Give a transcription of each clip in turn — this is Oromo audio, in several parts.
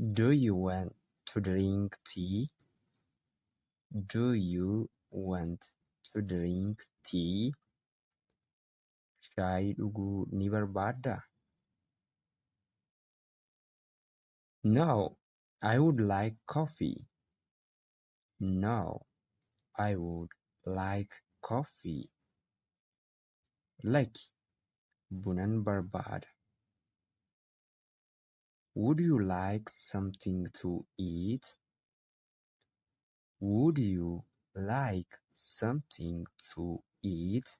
Do you want to drink tea? Do you want to drink tea? Shaayii dhuguu ni barbaaddaa? No, I would like coffee. No, I would like coffee. Lakki, bunan barbaada. Would you like something to eat? Would you like something to eat?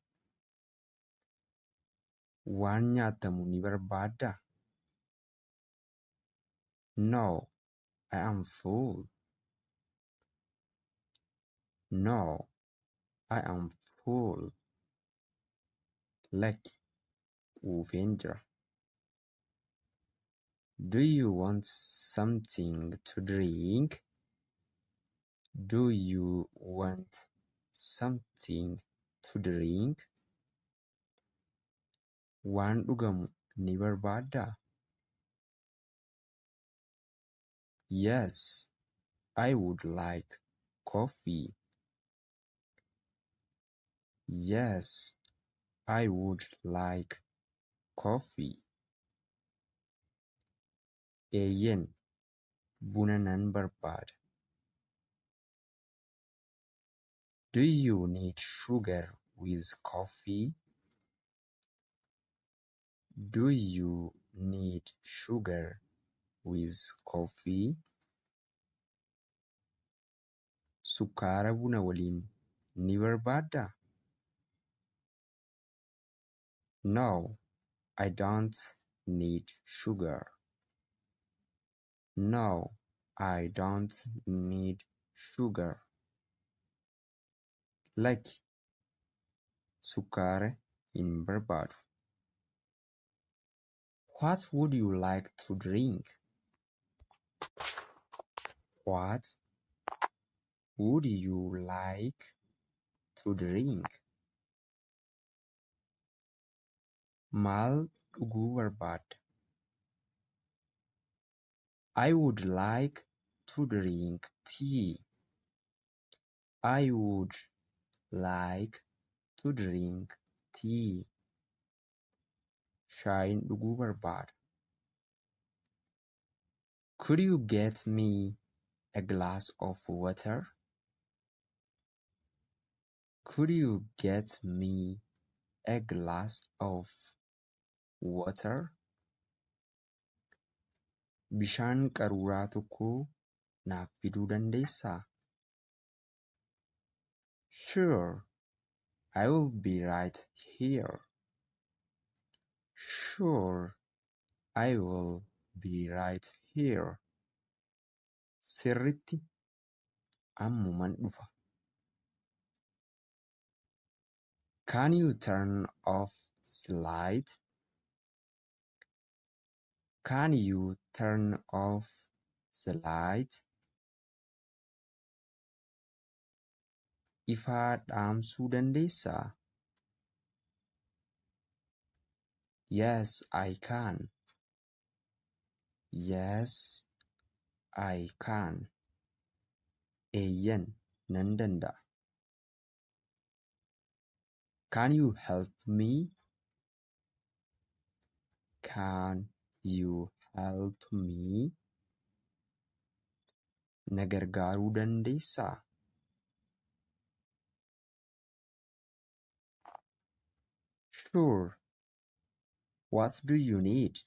Waan nyaatamu ni barbaaddaa? No, I am full. No, I am full. Lakki, quufeen jira. Do you want something to drink? Do you want something to drink? Waan dhugamu ni barbaaddaa? Yes, I would like coffee. Yes, I would like coffee. Eeyyeen, buna nan barbaada. Do you need sugar with coffee? Do you need sugar with coffee? Sukkaara buna waliin ni barbaaddaa? No, I don't need sugar. No, I don't need sugar. Lakki, sukkaara hin barbaadu. What would you like to drink? What would you like to drink? Maal dhuguu barbaadda? I would like to drink tea. I would like to drink tea. Shaayiin dhuguu barbaada. Could you get me a glass of water? Could you get me a glass of water? Bishaan qaruuraa tokko naaf fiduu dandeessaa? Sure, I will be right here. Sure, I will be right here. Sirriitti ammuman dhufa. Can you turn off the light? Can you turn off the light? Ifaa dhaamsuu dandeessaa? Yes, I can. Yes, I can. Eeyyen, nan danda'a. Can you help me? Can you help me? Na gargaaruu dandeessaa? Sure. What do you need?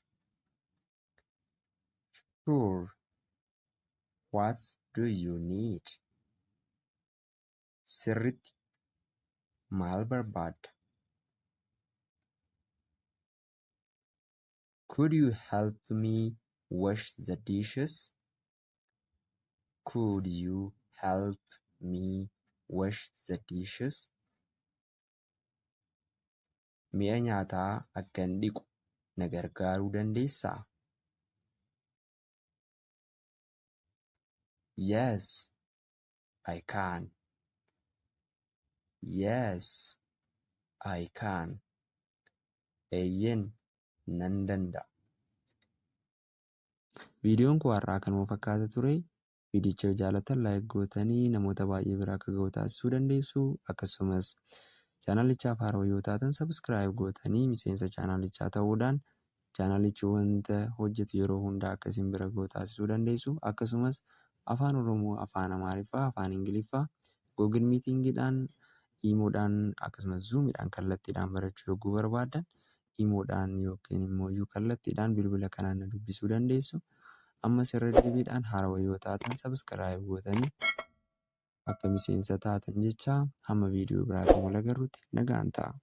Sure. What do you need? Sirriitti maal barbaadda? Could you help me wash the dishes? Could you help me wash the dishes? Mi'a nyaataa akkan dhiqu na gargaaruu dandeessaa? Yes, I can. Yes, I can. Eeyyeen, nan danda'a. Viidiyoon koo har'aa kanuma fakkaata ture. Viidicha yoo jaallattan like gootanii namoota baay'ee bira akka ga'u taasisuu dandeessu. Akkasumas chaanalichaaf haarawaa yoo taatan subscribe gootanii miseensa chaanalichaa ta'uudhaan chaanalichi wanta hojjetu yeroo hundaa akka isin bira ga'u taasisuu dandeessu. Akkasumas Afaan Oromoo, Afaan Amaariffaa, Afaan Ingiliffaa Google Meetingiidhaan, Imoodhaan akkasumas Zoomiidhaan kallattiidhaan barachuu yogguu barbaaddan Imoodhaan yookiin immoo kallattiidhaan bilbila kanaan na dubbisuu dandeessu. Ammas irra deebiidhaan haarawaa yoo taatan subscribe gootanii akka miseensa taatan jecha hamma viidiyoo biraatiin wal agarrutti nagaan ta'a.